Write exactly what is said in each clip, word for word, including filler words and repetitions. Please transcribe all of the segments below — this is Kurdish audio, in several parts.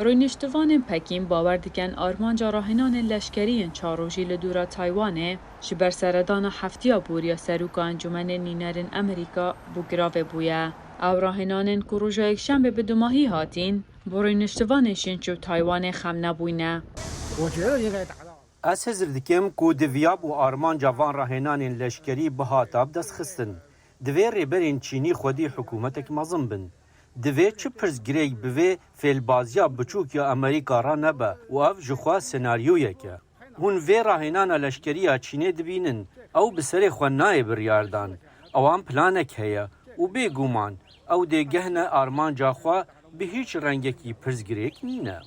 Rûniştivanên Pekîn bawer dikin armanca rahênanên leşkerî yên çar rojî li dûra Taywanê ji ber seredana heftiya borî ya Serokê Encûmenê Nûnerên Amerîka bo giravê bûye. Ew rahênanên ku roja Yekşembê bi dumahî hatîn, bo rûniştivanên Şinçû Taywanê xem nebûyne. Ez hizir dikim ku diviyabû armanca van rahênanên leşkerî bihata bidestxistin. Divê rêberên Çînî xwedî hikûmetek mezin bin. Divê çi pirsgirêk bi vê fêlbaziya biçûk ya Amerîka re nebe û ev jixwe senaryoyek e. Hûn vê rahênana leşkerî ya Çînê dibînin, ew bi serê xwe nayê biryardan. Ewan planek heye û bêguman ew dê gehne armanca xwe, bi hîç rengekî pirsgirêk nîne.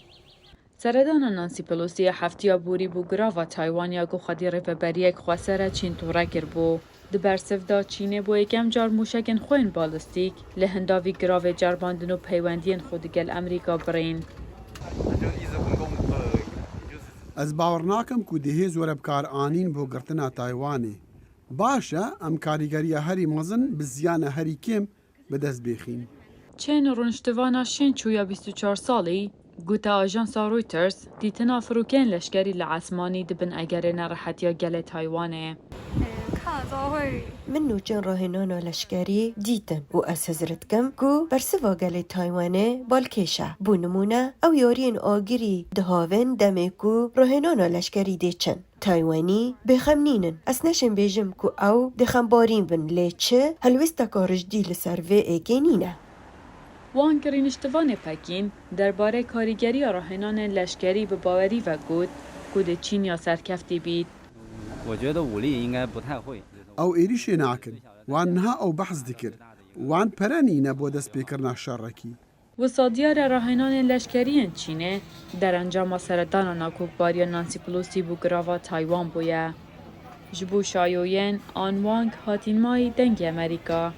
Seredana Nancy Pelosi ya heftiya borî bo girava Taywan ya ku xwedî rêveberiyek xweser e Çîn tore kiribû. Di bersiv de Çînê bo yekem car mûşekên xwe yên balistîk li hindavî giravê ceribandin û peywendiyên xwe digel Amerîka birîn. Ez bawer nakim ku dê hêz were bikaranîn bo girtina Taywanê. Baş e, em karîgeriya herî mezin bi ziyana herî kêm bi dest bêxîn. Çên rûniştivana Şinçû ya bîst û çar salî gote ajansa Reuters, dîtina firokeyên leşkerî li esmanî di bin egerê nerehetiya gelê Taywanê. Min nûçên rahênana leşkerî dîtin û ez hizir dikim ku bersiva gelê Taywanê balkêş e. Bo nimûne, ew yariyên agirî dihavin demê ku rahênana leşkerî dê çin. Taywanî bêxemnîn in. Ez neşêm bêjim ku ew dê xembarîn bin, lê çi helwêsteka rijdî li ser vê êkê nîne. Wang, rûniştivanê Pekîn, derbarê karîgeriya rahênanên leşkerî bi bawerî ve got ku dê Çîn ya serkeftî bît. Ew êrîşê nakin. Wan niha ew behs dikir. Wan pere nîne bo destpêkirina şerekî. Wisa diyar e rahênanên leşkerî yên Çînê derencama seredana nakokbariya Nancy Pelosi bo girava Taywan bûye. Ji bo şayoyên An Wang, Hatîn Mayî, Dengê Amerîka.